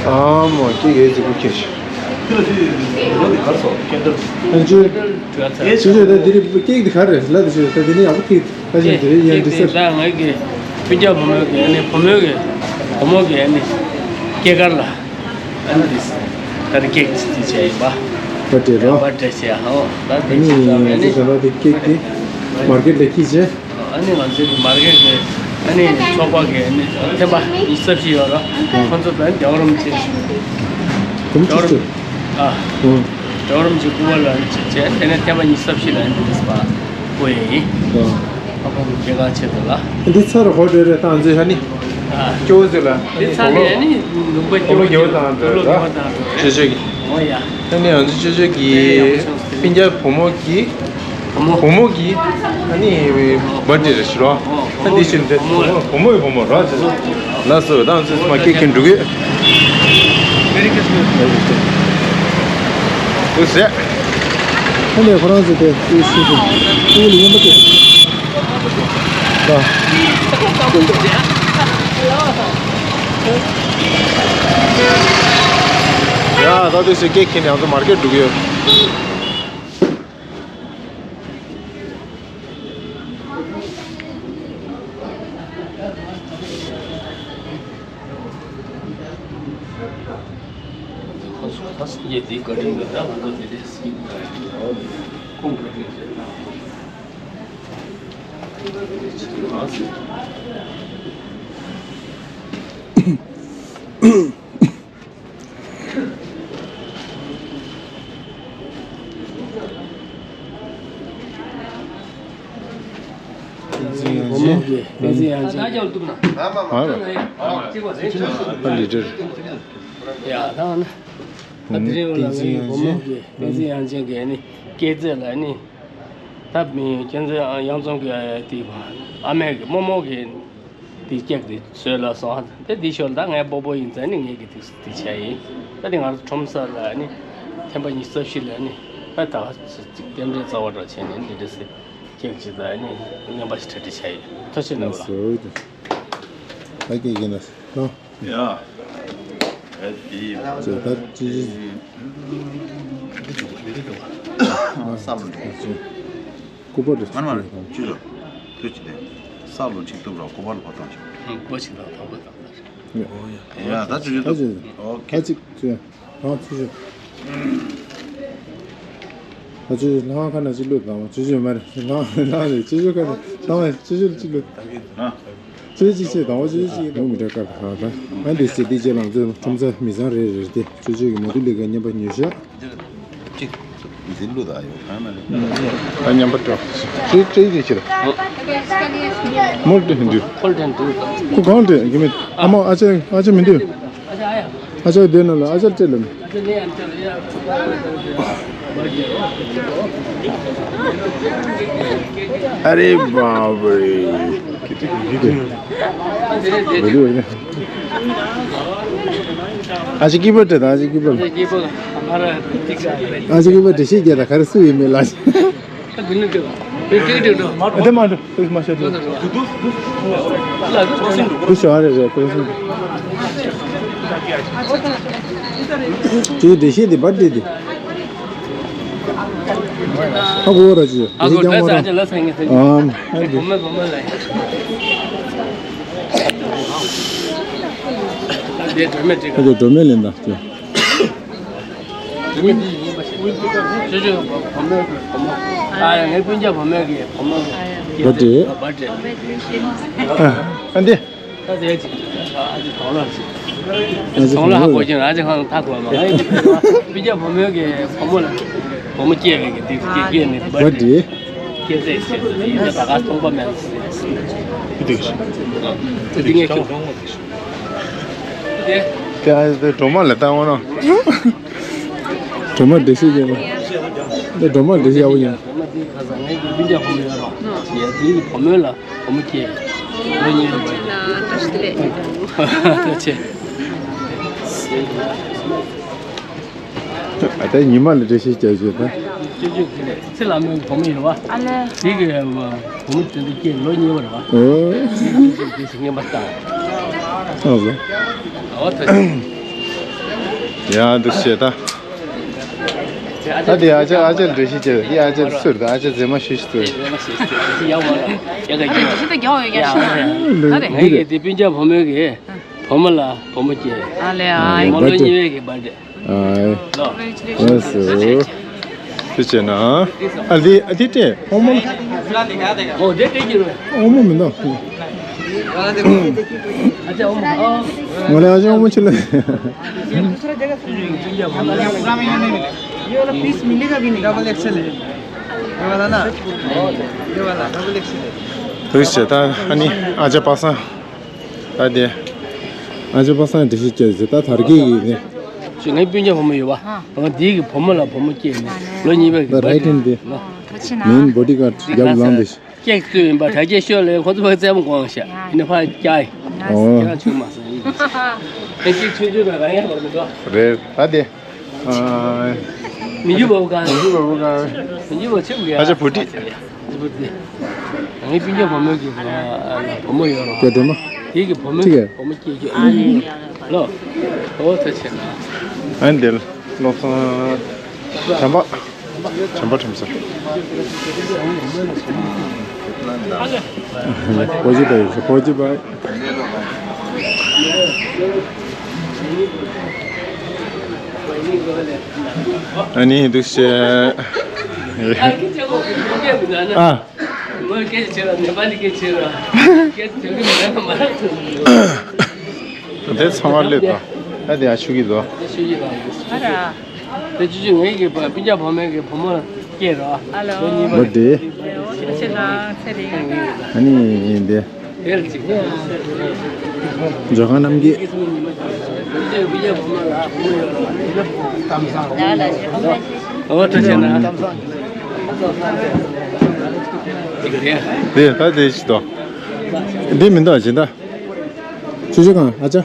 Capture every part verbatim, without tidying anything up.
ཨ་མོ་ཀེག་ཡོད་ཅིག་ཁྱེར་ཤོག་ཨ་ཅོ། ཅོ་ཅོ་ད་འདི་རེད། ཀེག་འདི་ག་རེད་ལབ་དུས་ཅོ་ཅོ་ད་འདི་ནི་ཡག་པོ་ཁེག་ད་ཅན་འདི་རེད་ཡང་འདི་ཟེར། ད་ངའི་གི་སྤུན་ཀྱག་བུ་མོ་གི་ཨ་ནི་བུ་མོ་གི་བུ་མོ་གི་ཨ་ནི་སྐྱེས་སྐར་ལ། ཨ་ནི་དེ་ད་རེས་ཀེག་ཅིག་བྱས་ཡིན་པ། བར་ཌེ་རོ། བར་ཌེ་བྱས་ཧོ། ད་ཨ་དེ་ནི་ཅིག་ད་ཨ་ནི་ད་ལྟ་དེ་ཀེག་དེ་མར་ཀེཊ་ལ་ཁྱེར་བྱས། ཨ་ནི་ང་ཚོའི་མར་ཀེཊ་གི་ཨ་ནི་ཚོགས་པ་གི་ཨ་ནི་ཐེམ་པ་ཉི་ཤུ་རྩ་བཞི་ཡོད་རོ། ཁོང་ཚོ་ད་རྒྱལ་བ་རིན་པོ་ཆེ། རྒྱལ་བ་རིན་པོ་ཆེ་ཨ། རྒྱལ་བ་རིན་པོ་ཆེ་སྐུ་པར་ལ་ཅིག་བྱས་དེ་ནས་ཐེམ་པ་ཉི་ཤུ་རྩ་བཞི་ལ་ཨ་ནི་དེ་པ་སྐུ་ཡིན། ཨ་ཁོང་གི་སྐྱེས་སྐར་ཆེད་དུ་ལ། འདི་ཚར་ཧོ་ཏེལ་རེ་བཏང་ཚེ་ཧ་ནི། ཨ། སྐྱོ་བོ་ཚོ་ལ། འདི་ཚར་ནས་ཨ་ནི་ལུང་པ་སྐྱོ་བོ་སྐྱོ་བོ་དང་ལུང་པ་སྐྱོ་བོ་དང་ཅོ་ཅོ་གི། འོ་ཡ། ཨ་ནི་ང་ཚོ་ཅོ་ཅོ་གི་སྤུན་ཀྱག་བུ་མོ་གི་བུ་མོ་གི་ཨ་ནི་བར་ཌེ་རེད་ཤི་རོ། ཨ་འདི་ཕྱིར་འདི་བུ་མོ་བུ་མོ་ཡི་བུ་མོ་རོ་ཅོ་ཅོ། ལགས་སོ། ད་ང་ཚོ་མར་ཀེཊ་འཁྱེར་འགྲོ་གི། འདུག་ཟེར། ཨ་ནི་ཁོ་རང་ཚོ་དེ་ཤི་ཤི་ཤི་ལ་ཡིན་པ་དེ། ཡ་ད་དུས་སུ་ཀེག་ཁྱེར་ནས་ང་ཚོ་མར་ཀེཊ་འགྲོ་གི་ཡོད། བསྟན་འཛིན་དབང་ཆེན། བསྟན་འཛིན་དབང་ཆེན། ཨ་ལི་ཏྲ། ཡ་ད་ན། ད་དེ་རིང་ལ་ངའི་བུ་མོ་གི་བསྟན་འཛིན་དབྱངས་ཅན་གྱི་ནི་སྐྱེས་ཚེས་ལ་ནི། ད་མི་སྐྱེས་ཚེས་དབྱངས་འཛོམས་ཀྱི་དེ་ཨ་མས་ཀྱི་རྨོ་མོ་གི་དེ་ཀེག་དེ་བཟོས་ལ་སོང་། ད་དེ་ཞོར་ད་ངའི་སྤོ་བོ་ཡིན་ཙང་ནི་ངས་ཀྱི་དེ་དེ་བྱས་ཡིན། ད་དེ་ང་ཚོ་ཁྲོམ་ས་ལ་ནི་ཐེམ་པ་ཉི་ཤུ་རྩ་བཞི་ལ་ནི་ད་ད་ག་ཚོད་ཅིག་རྟེན་འབྲེལ་རྩ་བ་འདྲ་བྱས་ནས་འདི་འདྲ་སེ་ཀེག་ཅིག་ད་ནི་རྔན་པ་ཞིག་གྲ་སྒྲིག་བྱས་ཡིན། ཐུགས་རྗེ་གནང་ལགས། ད་ཀེག་ཡིན་ན་ལོ། ཡ། ཨེ་དེ། ཇོ་ད་ཅི་ཅི། ས་ལོ་འགྲིག་སྐུ་པར་རེ་མ་མ་ཅི་ལོ། དུ་ཅི་དེ། ས་ལོ་ཅིག་ཏུ་ར་སྐུ་པར་ལ་ཕ་ཐང་ཆོ། སྐུ་ཅིག་དང་ཐང་པོ་དང་། ཡ་ད་ཅི་ཅི་ད་ཅི། ཨོ་ཁེ། ད་ཅི་ཅི། ཨ་ཅི་ཅི། ཨ་ཅི་ཅི་ལྷ་ཁང་ན་ཅི་ལོ་དང་ཅི་ཅི་མ་རེད། ལྷ་ལྷ་རེད། ཅི་ཅི་ཁ་ན་དང་ཅི་ཅི་ཅི་ལོ། ཅི་ཅི་ཅི་དང་བ་ཅི་ཅི་ཅི་ཡོང་མི་འདྲ་ཀ་ཁ་ད། ཨ་འདི་སི་ཏི་ཅེ་ལང་ཚོ་ཁྲོམ་ས་མི་ཚང་རེ་རེ་སྟེ་ཅི་ཅི་གི་མ་དུ་ལི་ག་ཉན་པ་ཉོ་ཤ། ཅིག་འཛིན་ལུ་ད་ཡོད་ཁང་ན་རེད། ད་ཉན་པ་ཏོ། ཅི་ཅི་ཅི་ཅི་ར། མོལ་ཏེ་ཧིན་དུ། ཁོལ་ཏེན་དུ། ཁུ་གང་ཏེ་གི་མི་ཨ་མ་ཨ་ཅེ་ཨ་ཅེ་མི་འདུག་ཨ་ཅག་དེ་ནང་ལ་ཨ་ཅག་སྤྲད་ལ་མི། ཨ་རེ་བ་བ་རེ། ཨ་ཅག་གི་བ་དེ་དང་ཨ་ཅག་གི་བ། ཨ་ཅག་གི་བ་དེ་ཤེས་རྒྱ་ད་ག་རེ་སུ་ཡིན་མེད་ལ། ཨ་དེ་མ་འགྲོ། དུས་མ་ཤོད་དུས། དུས་ཤོག་ཨ་རེ་རེ་དུས་སུ། དེ་འདྲེ་ཤེས་དེ་བར་འདྲེ་དེ། ཨ་གོ་ར་ཅི། ཨ་གོ་དེ་ཀྱང་མ་ར། ཨམ། ཨ་དེ། ཨ་དེ་སྒྲོལ་མ་ལེན་ད་དེ། ཅོ་ཅོ་བུ་མོ་གི་བུ་མོ། ཨ་ངའི་སྤུན་ཀྱག་བུ་མོ་གི་བུ་མོ་གི་བར་ཌེ། བར་ཌེ། ཨ་འདི། ད་དེ་ཅིག་ཨ་ཅེ་གང་ལ་ཅིག་ཨ་ཅེ་གང་ལ་ཧ་གོ་ཅིང་ཨ་ཅེ་གང་ཐག་གོ་མ་ཨ་ཡིན། སྤུན་ཀྱག་བུ་མོ་གི་བུ་མོ་ལ་བུ་མོ་སྐྱེས་པའི་གི་དེ་སྐྱེས་སྐྱེས་ནི་བར་ཌེ། སྐྱེས་ཚེས་ཆེད་དུ་དེ་ཡིན་ན་ད་ག་སྟོང་པ་མེད་ལ་ཟེར། དེ་དེ་ངས་ཁྱོད། དེ་ཨ་དེ་སྒྲོལ་མ་ལ་བཏང་བ་ན། སྒྲོལ་མ་འདྲེ་ཤིག་ཡིན་ན། འདི་སྒྲོལ་མ་འདྲེ་ཤིག་ཡག་པོ་ཡིན། སྒྲོལ་མ་འདི་ཁ་སང་ངའི་གི་སྤུན་ཀྱག་བུ་མོ་ཡོད་རོགས། ཡ་དེ་གི་བུ་མོ་ལ་བུ་མོ་སྐྱེས། ལོ་གཉིས་ལ་བཀྲ་ཤིས་བདེ་ལེགས། ཨ་ད་ཉི་མ་ལ་འདྲེ་ཤིག་བྱ་བྱེད་ད། ཅོ་ཅོ་དེ་ལས་ཚེ་ལ་མོའི་བུ་མོ་ཡོད་བ། ཨ་ལེ། དེ་གི་བུ་མོ་དེ་འདྲ་སྐྱེས་ལོ་གཉིས་པ་རེད་བ། ཨོ། དེ་ཞིག་ངན་པ་བཏང་། ཨ་ཟོ། ཨོ་ཐ། ཡ་འདུག་བྱེད་ད། ད་དེ་ཨ་ཅག་ཨ་ཅག་འདྲེ་ཤིག་བྱེད་དེ་ཨ་ཅག་སུར་ད་ཨ་ཅག་མཛེས་མ་ཤིག་སུར། ཡ་བ་ལ་ཡ་ག་ཅི་ད་ཅི་ད་རྒྱག་ཡོད་ཀྱང་ཤི་ན། ད་རེད། ངའི་གི་དེ་སྤུན་ཀྱག་བུ་མོའི་གི་བུ་མོ་ལ་བུ་མོ་སྐྱེས། ཨ་ལེ་ཨ་ཡི་མ་ལོ་གཉིས་པའི་གི་བར་ཐི་ཌེ། ཨ་ལོ། ལགས་སོ། དེ་བྱས་ན། ཨ་ལི་ཨ་ལི་ཏྲེ་ཨོ་མོ་ལ། ཨོ་དེ་ཏྲེ་གྱི་རོ། ཨོ་མོ་མི་འདུག་ཨ་ཅག་ཨོ་མོ་ཨོ། ང་ལ་ཨ་ཅག་ཨོ་མོ་ཆེ་ལ། ये वाला पीस मिलेगा कि नहीं? डबल एक्सएल है। ये वाला ना, ये वाला डबल एक्सएल है। དེ་བྱས་ད་ཨ་ནི་ཨ་ཅག་པ་སངས། ད་དེ། ཨ་ཅག་པ་སངས་འདྲེ་ཤིག་བྱས་ཟེར་ད་དར་གྱི་ཡིན་ནས། ཅི་ངའི་སྤུན་ཀྱག་བུ་མོ་ཡོད་པ། ཨ། ང་དེའི་གི་བུ་མོ་ལ་བུ་མོ་སྐྱེས་ནས་ལོ་གཉིས་པའི་གི་ད་རའི་ཊན་དེ། ཐུགས་རྗེ་ཆེ་གནང་། མིན་བོ་ཌི་གཱཌ་རྒྱབ་ལངས་དེ། ཀྱེག་བཙུགས་ཡིན་པ་དྲ་རྒྱ་ཤོད་ལས་ཁོ་ཚོ་ཕར་རྩེད་མོ་གོང་ཤ་ཡིན་ན་ཕར་རྒྱ་ཡིན། ཨོ། ཁྱེད་རང་ཆུང་མ་སོང་ཡིན། ཨེ་ཅིག་ཆུང་ཆུང་དང་རང་ཡང་བར་མི་འདུག་རེད་ད་དེ། མི་འགྱུར་བ་གང་། མི་འགྱུར་བ་གང་། མི་འགྱུར་བ་ཆེ་བུ་ཡ། ཨ་ཅག་བུ་ཏི། བུ་ཏི། ངའི་སྤུན་ཀྱག་བུ་མོ་གི་བུ་མོ་ཡོད་རོགས། སྐྱོ་དེ་མ། དེ་གི་བུ་མོ་ཅི་གི་བུ་མོ་སྐྱེས་ཀྱི་ཨ་ནི། ལོ། ཨོ་ཚ་ཆེ་ན། ཨ་ནི་དེ་ལོ་སོང་། བྱམས་པ། བྱམས་པ་ཁྲིམས་ས། ཕོ་ཅི་པའི་ཕོ་ཅི་པའི། ཨ་ནི་འདུག་བྱས། ཨ། དེ་ཚང་མ་སླེབས་དང་། ད་དེ་ཡང་ཆུ་གི་དོ། ཨ་ར། དེ་ཆུ་ཆུ་ངའི་གི་པ་སྤུན་ཀྱག་བུ་མོའི་གི་བུ་མོ་སྐྱེས་རོ། ཨ་ལོ། ལོ་གཉིས་པ། བུ་དེ། ཨ་ནི་དེ། དེར་ཅིག་ཇོ་ཁང་རྣམ་རྒྱས། ཨོ་ཐུགས་རྗེ་གནང་། དེ་ད་དེ་ཅི་དོ། འདི་མི་འདུག་ཅི་ད། ཆུ་ཆུ་གང་ཨ་ཅག་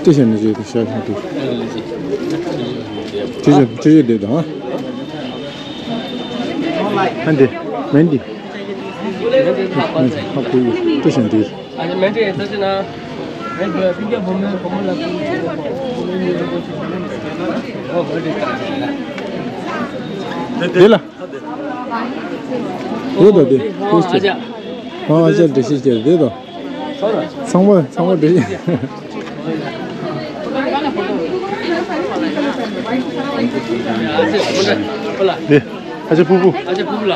ཅི་བྱས་ནས་བྱས་ཏེ་ཤ་ཤ་དུ། ཅི་བྱས་ཅི་བྱས་བསྡད་དང་། ཨ་འདི་མེན་འདི། ཧ་གོ་ཡི་ཅི་བྱས་འདི། འདི་ལ། འོ་ད་དེ། ཨ་ཅག་ཨ་ཅག་འདྲ་ཞིག་བྱས་དེ་དང་། ཚང་མ་ཚང་མ་འདྲ་ཞིག་དེ་ཨ་ཅག་ཕུ་བུ། ཨ་ཅག་ཕུ་བུ་ལ།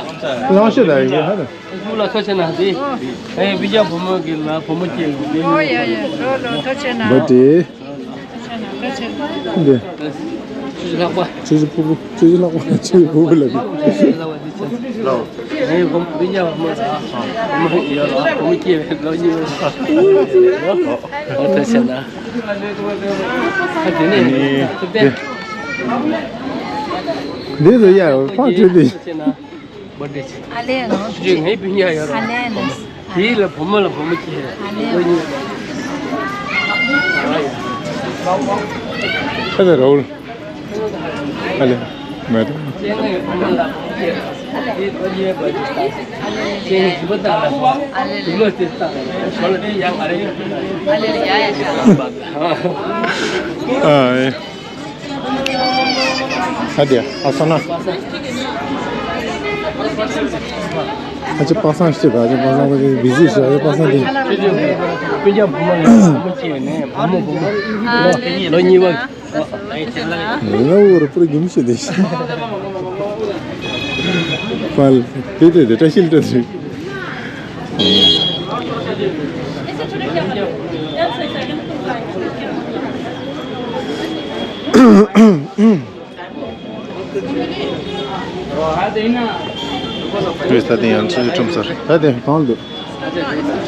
ལང་ཤོད་ད་ཡིན་གྱི་ཧ་ད། ཕུ་བུ་ལ་ཐུགས་རྗེ་གནང་དེ། ཨེ་བི་ཇ་བུ་མོ་གི་ལ་བུ་མོ་སྐྱེས་ཡོད་དེ། ཨོ་ཡ་ཡ་རོ་རོ་ཐུགས་རྗེ་གནང་། བ་དེ། འདི། ཆུ་ཆུ་ལྷག་པ། ཆུ་ཆུ་ཕུ་བུ། ཆུ་ཆུ་ལྷག་པ། ཆུ་ཆུ་ཕུ་བུ་ལ་གི། ངའི་བུ་མོ་སྤུན་ཀྱག་བུ་མོ་ལ་བུ་མོ་ཡོད་ལ་བུ་མོ་སྐྱེས་པའི་ལོ་གཉིས་པ། ཨོ་ད་བྱས་ན། ཨ་དེ་ནས་ཐུབ་བསྟན། འདི་རུ་ཡ་ཕ་ཁྲོད་དུ། བར་ཐི་ཌེ་ཆེ། ཨ་ལེ་ནོ། ཆུ་ཆུ་ངའི་སྤུན་ཀྱག་ཡོད་ར། ཨ་ལེ་ནོ། དེའི་ལ་བུ་མོ་ལ་བུ་མོ་སྐྱེས། ཨ་ལེ་ནོ། ཁ་ཚ་རའུལ། ཨ་ལེ། མེད་དོ། ཁྱེད་ངའི་བུ་མོ་ལ་བུ་མོ་སྐྱེས། དེའི་ལོ་གཉིས་པའི་བར་ཐི་ཌེ་ལྟ། ཁྱེད་ངའི་བུ་མོ་ལ་བུ་མོ་སྐྱེས། ལོ་དེ་ལྟ། ཞོར་ལ་དེ་ཡང་ཨ་ལེ། ཨ་ལེ་ཡ་ཡ་ཤ། ཨ་ཨེ། ཨ་དེ་ཨ་ས་ན། ཨ་ཅེ་པ་སངས་ཤེས་པ། ཨ་ཅེ་པ་སངས་པ་ཅེ་བི་ཟི་ཤེས། ཨ་ཅེ་པ་སངས་དེ། སྤུན་ཀྱག་བུ་མོ་ལ་བུ་མོ་སྐྱེས་ནས་བུ་མོ་བུ་མོ་ལོ་གཉིས་པ། ང་འུར་པུར་རྒྱུ་མི་ཤེས་དེ། པལ་དེ་དེ་དེ་བཀྲ་ཤིས་བཀྲ་ཤིས། བོད་ས་དེ་ཡང་ཆུ་ཆུ་ཁྲོམ་སར་ད་དེ་གང་འདུག་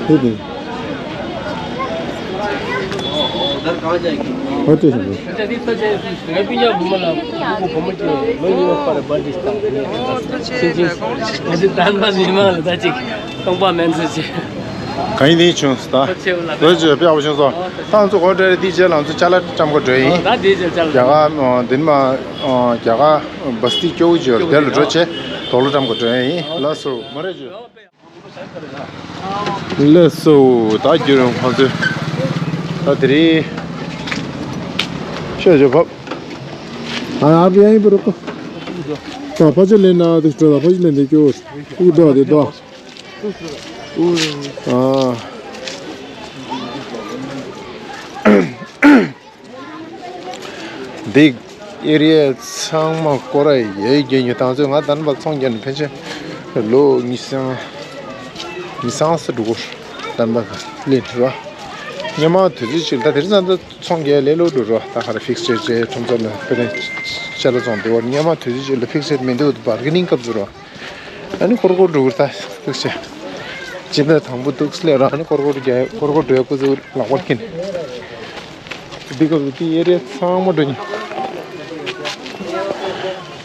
དེ་དེ། ཨོ་ཏེ་ཞིག་འདུག་ང་སྤུན་ཀྱག་བུ་མོ་ལ་ཕྲུ་གུ་བུ་མོ་གཅིག་ལོ་གཉིས་པ་པར་བར་ཐི་ཤིང་ཆེན་ང་ཚོ་དར་མ་མི་མང་ལ་ད་ཅིག་སྟོང་པ་མེད་ཚོད་ཅིག་གང་ཡིན་དེ་བྱུང་ད། ལོ་ཅིག་དཔེ་ཡག་པོ་བྱུང་སོང་། ད་ང་ཚོ་གོ་འདྲ་དེའི་རྗེས་ལ་ང་ཚོ་ཅ་ལག་བཀྲམ་གོ་འགྲོ་ཡིན། ད་དེའི་རྗེས་ཅ་ལག་རྒྱ་གར་འདི་ནས་མ་རྒྱ་གར་བ་སི་ཏི་སྐྱོ་བོ་ཅིག་ཡོད་རེད། དེ་ལ་འགྲོ་བྱས་དོག་ལོ་བཀྲམ་གོ་འགྲོ་ཡིན། ལགས་སོ་མ་རེད་ཅོ། ལགས་སོ། ད་རྒྱུ་རུང་ཁོང་ཚོས་ད་དེ་རིང་ཤོད་ཤོད་བབ། ཨ་ཨ་བི་ཨའི་པི་རོ་ཀོ། ད་ཕ་ཆ་ལེན་ན་དེ་སྤྲོད་ད་ཕ་ཆ་ལེན་དེ་སྐྱོ། ཨུ་དོ་དེ་དོ། ཨ། འདི་ཨེ་རི་ཡ་ཚང་མ་སྐོར་ར་ཡས་རྒྱན་ཉོ་དང་ཚོད་ང་དན་པ་ཚོང་རྒྱན་ཕན་ཆད་ལོ་ཉི་ཤུ་ཉི་ཤུ་རྩ་དྲུག་གོ་དན་པ་ལེན་ར། སྔོན་མ་དུས་ཚོད་ཅིག་ད་དེ་རིང་ཙམ་ད་ཚོང་རྒྱན་ལས་ལོ་འགྲོ་ར། ད་ག་རེ་ཕིག་སི་ཅེ་ཅེ་ཁྲོམ་ཚོགས་ནས་དཔེ་ནས་ཅ་ལག་ཚོང་དེ་བར་སྔོན་མ་དུས་ཚོད་ཅིག་ལ་ཕིག་སི་ཅེ་མི་འདུག་བར་གི་ནིང་སྐབས་སུ་ར། ཨ་ནི་སྐོར་སྐོར་འགྲོ་གི་རེད་ད་ཐུག་ཆེ། སྤྱི་ཟླ་དང་པོ་འདུག་སླེབས་ར། ཨ་ནི་སྐོར་སྐོར་རྒྱག་སྐོར་སྐོར་འགྲོ་ཡ་ཁོ་ཚོ་ལག་པར་འཁྱེར། འདི་སྐབས་སུ་དེ་ཨེ་རི་ཡ་ཚང་མ་འགྲོ་ཉེ།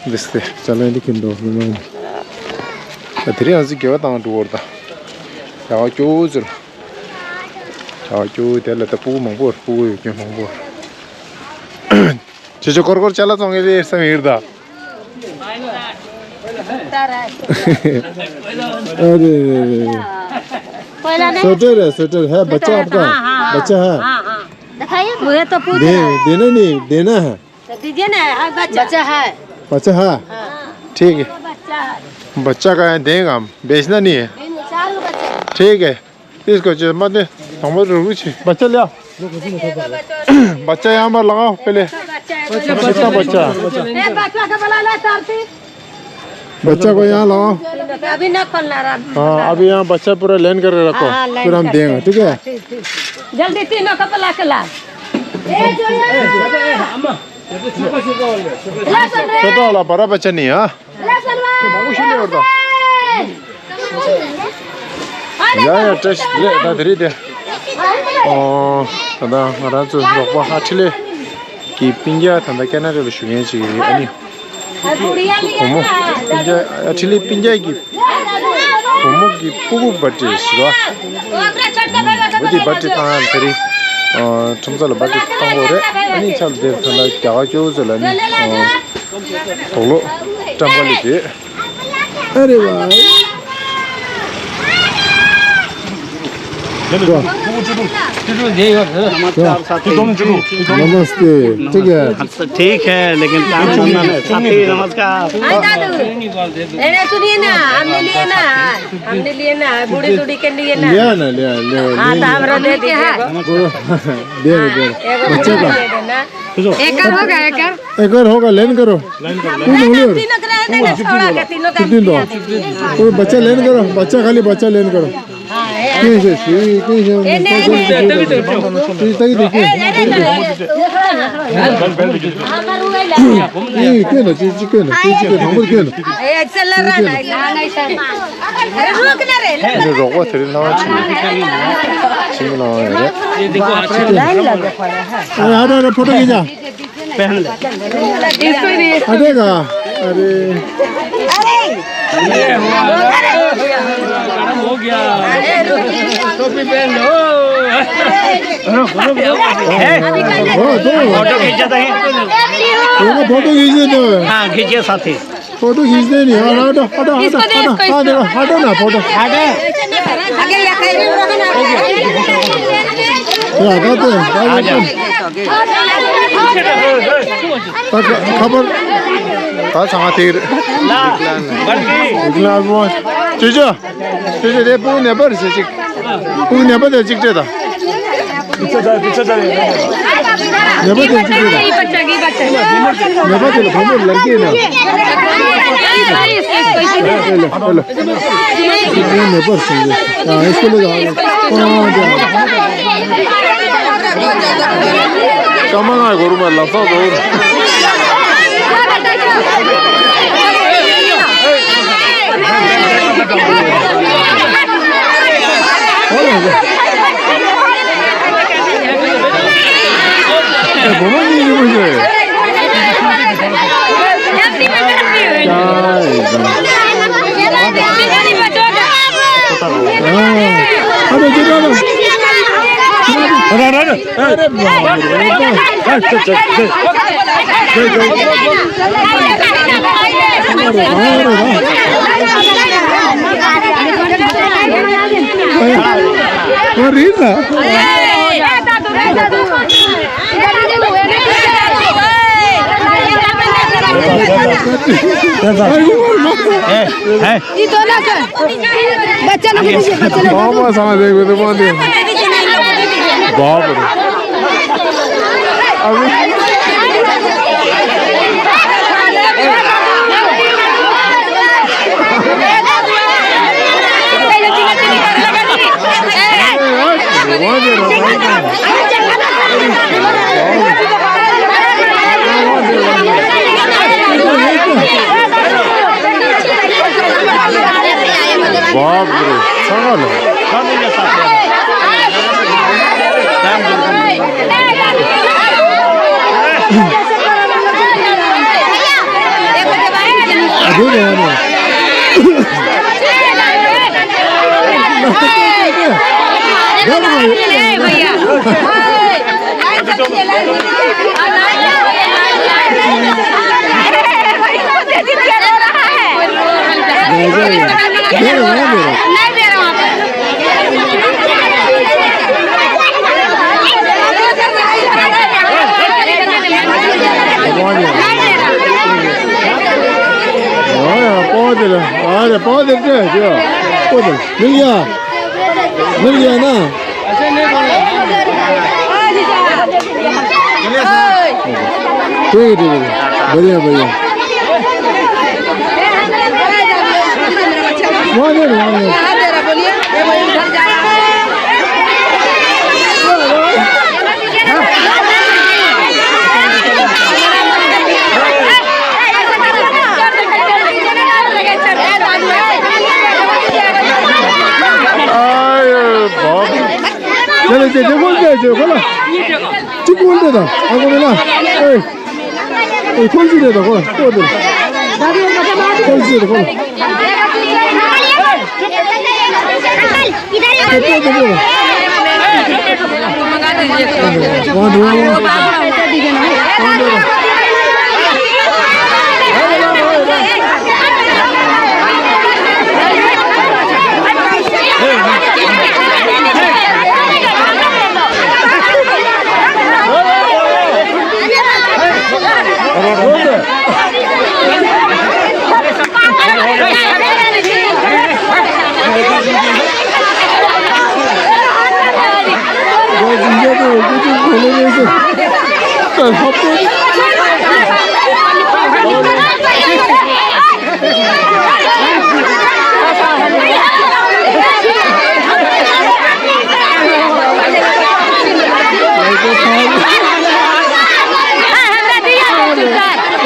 འདི་སྟེ་ཅ་ལག་འདི་འཁྱེར་འགྲོ་མི་མང་ནི། ད་དེ་རིང་ང་ཚོ་དགེ་བ་བཏང་འགྲོ་བར་ད། ཡག་སྐྱོ་བོ་ཚོ་ལ། ཡག་སྐྱོ་བོ་དེ་ལ་ད་སྤུ་གུ་མང་པོ་རེད། སྤུ་གུ་ཡོད་མཁན་མང་པོ་རེད། ཁྱེད་ཚོ་སྐོར་སྐོར་ཅ་ལག་བཙོང་གི་རེད་བསམ་ཡོད་ད། अरे, अरे, अरे। स्वेटर है, स्वेटर है, बच्चा आपका? हाँ, हाँ, बच्चा है? हाँ, हाँ। दिखाइए, मुझे तो पूछ दे, रहा है। देना नहीं, देना है। तो दीजिए ना, हाँ, बच्चा। बच्चा है। बच्चा है? हाँ। ठीक है। बच्चा है। बच्चा का है, देंगे हम, बेचना नहीं है। नहीं, नहीं, सारे बच्चे हैं। ठीक है। इसको जो मत दे, हम लोग रुचि। बच्चा ले आओ। बच्चा यहाँ पर लगाओ पहले। बच्चा, बच्चा। ए, बच्चा को बुला ला, आरती। बच्चा को यहाँ लगाओ। अभी ना खोलना रहा। हाँ, अभी यहाँ बच्चा पूरा लाइन करके रखो। हाँ, लाइन फिर हम करके। देंगे, ठीक है? हाँ, ठीक, ठीक। जल्दी तीनों को बुला के ला। ए, जो ये। छोटा वाला, बड़ा बच्चा नहीं, हाँ? ཡ་ཡ་བཀྲ་ཤིས་བདེ་ལེགས། ད་དེ་རིང་དེ། ཨོ། ད་ལྟ་ང་རང་ཚོ་རོགས་པ་ཨ་ཁྲི་ལེ་གི་སྤུན་ཀྱག་ད་ལྟ་ཁེ་ན་ཌ་ལ་བཞུགས་མཁན་ཅིག་ཡིན། ཨ་ནི་བུ་མོ་སྤུན་ཀྱག་ཨ་ཁྲི་ལེ་སྤུན་ཀྱག་གི་བུ་མོ་གི་སྤུ་གུ་བར་ཐི་ཌེ་ཞིག་རེད་བ། བུ་དེ་བར་ཐི་ཌེ་བཏང་དེ་རིང་ཁྲོམ་ས་ལ་བར་ཐི་ཌེ་བཏང་དགོས་རེད། ཨ་ནི་ཆ་ལ་དེར་ད་ལྟ་རྒྱ་གར་སྐྱོ་བོ་ཚོ་ལ་ནི། དོག་ལོ་བཀྲམ་ག་ལི་དེ། ཨ་རེ་བ། नमस्ते। ठीक है। ठीक है, लेकिन काम करना नहीं। साथी, नमस्कार। अरे सुनिए ना, हमने लिए ना, हमने लिए ना, बूढ़ी बूढ़ी के लिए ना। लिया ना, लिया, लिया, हाँ, लिया। तो हमरा दे दीजिए। दे दे, दे दे। बच्चे का। एक और होगा, एक और। एक और होगा, लेन करो। तीनों का रहने दो, छोड़ा के तीनों का। तीन दो। वो बच्चा लेन करो, बच्चा खाली बच्चा लेन करो। तीन से, तीन से। ये नहीं, नहीं। तीन तक ही देखिए। ये क्यों ना, चीज क्यों ना, चीज क्यों ना, नंबर क्यों ना। ए, चल रहा है। अरे रुक ना रे। अरे रोको, तेरे नाम ची। चिंग नाम है। लाइन लगा पड़ा है। अरे हटो, हटो, फोटो खींचा। पहन ले। इसको ही नहीं। अरे का, अरे। अरे। हो गया। टोपी पहन लो। फोटो खींचा था। फोटो खींच लेते हैं। हाँ, खींचिए साथी। फोटो खींचते नहीं यार, हटो, हटो, हटो, इसको दे, हटो, इसको, हटो, इसको। हटो ना, फोटो। हटो। आगे या कहीं भी रखो ना। या, हटाते हैं, आ जाओ। खबर। का सांगा तीर। ना, बल्कि। इतना भी मत। चुजो। དེ་ཚོ་དེ་སྤུ་གུ་ནད་པ་རེད་ཟེར་ཅིག་སྤུ་གུ་ནད་པ་དེ་གཅིག་སྤྲད་དང་། ནད་པ་དེ་གཅིག་སྤྲད་དང་། ནད་པ་དེ་ལ་བུ་མོ་ལ་སྐྱེས་ན། ཨེ་ལ་ཨེ་ལ། ནད་པ་ཟེར་ཨ་ཨེ་སྐུ་ལ་ཡང་ཨ་དེ། ཀ་མ་ང་གོ་རུ་མ་ལ་ས་གོ་རུ། ཁོ་མོ་གཉིས་ཀྱི་མི་ཤེས། ये दोनों का बच्चा लोग को दीजिए, बच्चा लोग। बाबा साहब, देखो तो बांध दिया। बाप रे। अभी बाप रे, सगल। पाँच दिन, अरे पाँच दिन के है क्या? पाँच दिन। मिल गया, मिल गया ना? ठीक है, ठीक है, बढ़िया, बढ़िया। वहाँ दे दो, वहाँ दे दो। आयो बाप। चलो, चलो, चलो, बोल दे, चलो, बोलो। चुप बोल दे तो, अब बोलो ना। ए, ए, कौन सी दे दो, कौन, कौन दे दो? कौन सी दे दो, कौन?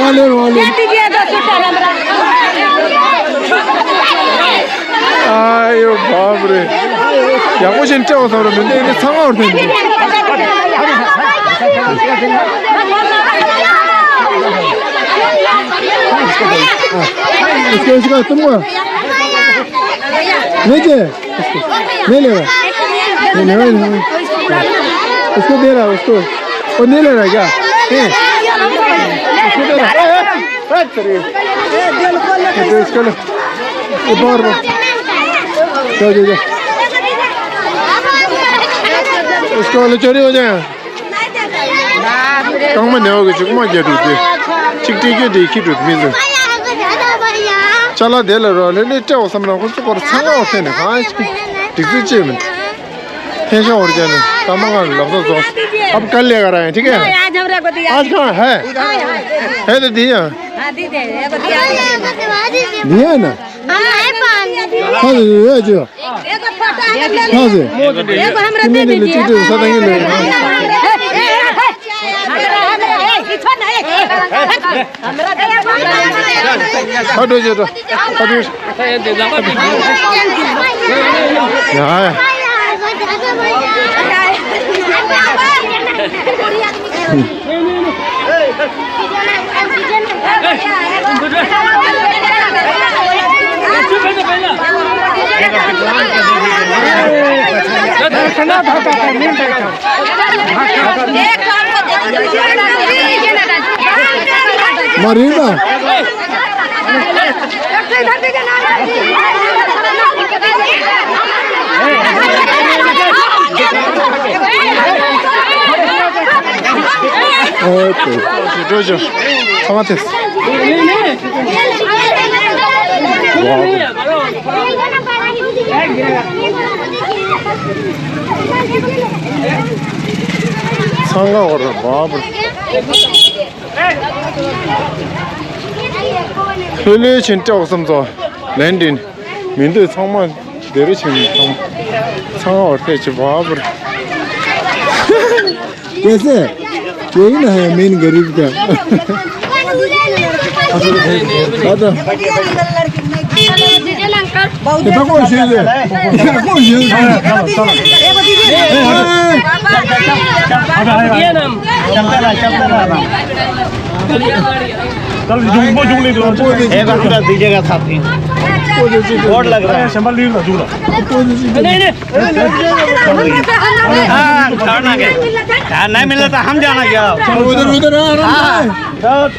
वाले, वाले। आयो बाप रे। ཡག་པོ་ཞིག་སྤྲད་འོང་བསམ་ར་མི་འདུག་ཨེ་ནི་ཚང་མ་བར་ཐོན་འདུག इसको, इसको तुम नहीं जे नहीं ले रहा। नहीं ले रहा। इसको दे रहा, उसको। वो नहीं ले रहा क्या? ए, इसको दे रहा। ए, ए, ए, तेरी। ये तो इसको ले। ये बाहर, बाहर। जा, जा, जा। इसको वाले चोरी हो जाए। རྐང་མ་ནེའུ་གི་ཅིག་མ་རྒྱ་འགྲོ་དེ། ཅིག་ཏི་ཀེ་དེ་ཁྱི་འགྲོ་མི་འདུག་ཅ་ལག་དེ་ལ་རོ་ལེ་ལེ་སྤྲད་འོང་བསམ་ན་ཁོ་ཚོ་སྐོར་ཚང་ང་འོ་ཐེ་ནས་གང་ཞིག་སྒྲིག་འཛུགས་བྱས་མི་འདུག་ཕན་ཤ་འོར་རྒྱ་ནས་ད་མ་ང་ལག་ཐོག་རྫོགས། ཨབ་དཀའ་ལས་ག་ར་ཡང་ཐིག་གེ། ཨ་ཁང་ཧེ། ཧེ་དེ་དེ་ཡང་། འདི་ཡང་ན། ཁ་ཟེར་ཡོད་ཅེས། ཁ་ཟེར། ཁྱི་མི་འདི་ལ་ཅིག་ཏུ་ས་ཏང་གི་ལས། ཁ་འགྲོ་ཅེས་ཏོ། ཁ་འགྲོ། ཡ་ཡ། མ་རེད་ད། ཨོ་ཀེ། ཚང་མ་ཐེབས། ཚང་མ་འོར་བ་བུར། ལྷོད་ལྷོད་བྱས་སྤྲད་འོ་བསམ་སོང་། ལན་འདིན། མི་འདོད་ཚང་མ་བདེ་རུ་ཕྱིན། ཚང་མ་ཚང་མ་བར་ཐད་ཀྱི་བ་བུར། कैसे? यही ना है मेन गरीब का। आता। ये तो कोई शेर है। ये कोई शेर है। चलता रहा, चलता रहा। कल जुम्बो जुमले दो। एक घंटा दीजिएगा साथी। बोर्ड लग रहा है। संभाल लीजिए ना, दूर। नहीं, नहीं। हाँ, छोड़ना क्या? हाँ, नहीं मिला तो हम जाना क्या? उधर, उधर, आराम से।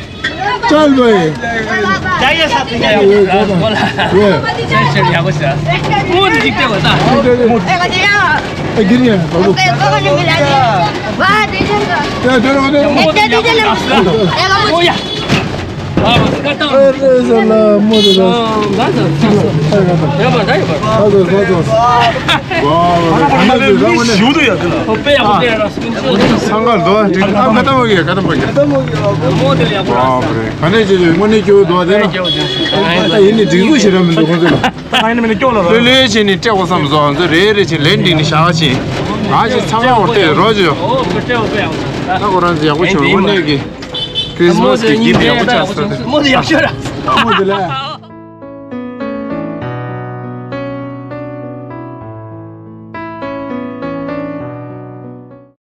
चल भाई। चाहिए साथी, चाहिए। ये, ये, ये। वो नहीं दिखते बता। ए, गिर गया, बाबू। वाह, दीजिए। चल, चलो, उधर। वो नहीं दिखते। वो या। अरे साला, मोदे दा। ཁ་ཐམ་པ་གི་ཁ་ཐམ་པ་གི། ཨ་མོ་དེ་ལ་ཡག་པོ་ར། ག་ནས་བྱེད་ཆོག་དངོས་གནས་སྐྱོ་བོ་འདུག་དེ་ལ། ད་ཡིན་ནི་སྒྲིག་འཛུགས་ཞེ་དྲག་མི་འདུག་ཁོང་ཚོ་ལ། ལྷོད་ལྷོད་བྱས་ནས་སྤྲད་དགོས་བསམ་སོང་། ང་ཚོ་རེ་རེ་བྱས་ལན་འདི་ནས་བཞག་བྱས། ང་ཞིག་ཚང་མ་འོ་སྤྲད་རོགས་བྱོས། ད་ཁོ་རང་ཚོ་ཡག་པོ་བྱུང་། དངོས་གནས་ཀྱི་ཁྲིས་མས་ཀྱི་གིབ་ཡག་པོ་ཆགས་སོང་། ཨ་མོ་དེ་ལ།